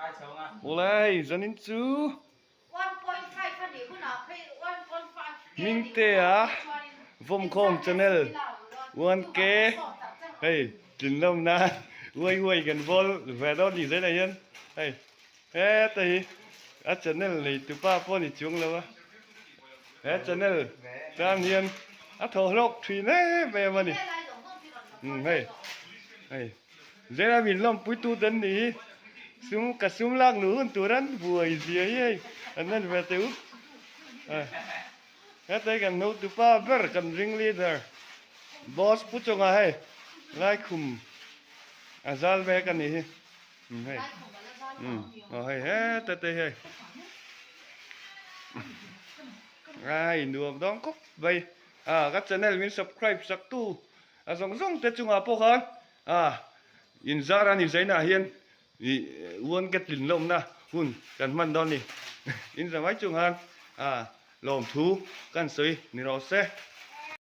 Awle hei zanin chu Hmingtea Vawmkhawm channel 1K hei tlin lo nan uai uai kan bawl ve dawn ni zel ah hian hei heta hi a channel nei tupa pawh ni chuang lo a he channel tan hian a thaw hlawk thin em em a ni umm hei hei. Zela min lawmpui tu ten ni hi sum ka sum lak luh hun tur an buai zia hi hei an en ve teh u. Heta hi kan hotupa ber kan ring leader boss pu chunga hei laikhum a zal mek a nih hi hei aw hei heta te hi hei a innuam dawn khawp mai a ka channel min subscribe sak tu A zawng zawng te chungah pawh khan a inzar a ni zainah hian ih uan ka tlin lawmna hun kan hman dawn a ni. Inza mai chung khan a lawmthu kan sawi ni rawh se.